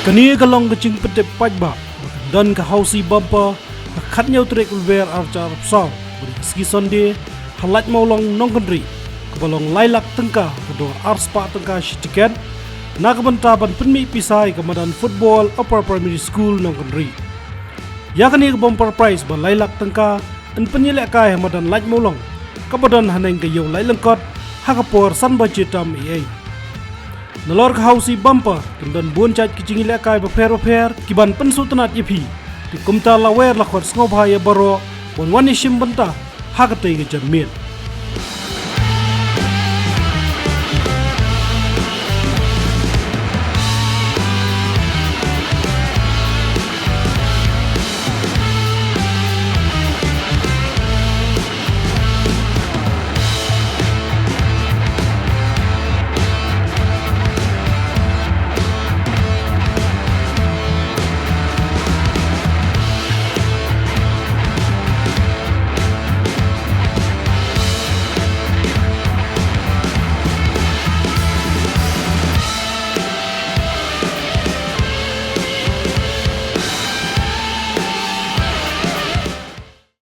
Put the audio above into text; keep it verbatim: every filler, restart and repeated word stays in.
Kane ka long ka jingpyntip paidbah ba kan don ka Housie Bumper ha ka khatnïew tarik u Lber arhajar arphew saw, bad ka sngi Sunday, ha Laitumkhrah, Nongkynrih, kaba long lai lak tyngka ha ka dor arspah tyngka shi tiket, na ka bynta ban pynmih pisa ïa ka madan football Upper Primary School Nongkynrih. Ïa kane ka bumper prize ba lai lak tyngka yn pynïalehkai ha madan Laitumkhrah, kaba don haneng ka ïew Laitumkhrah, ha ka por san baje tam eiei. Nalor ka Housie Bumper, kan don bun jait ki jingïalehkai bapher bapher, ki ban pynsngewtynnad ïa phi. Te kumta la wer la khot sngewbha ïa baroh ban wan ïashim bynta ha katei ka janmiet.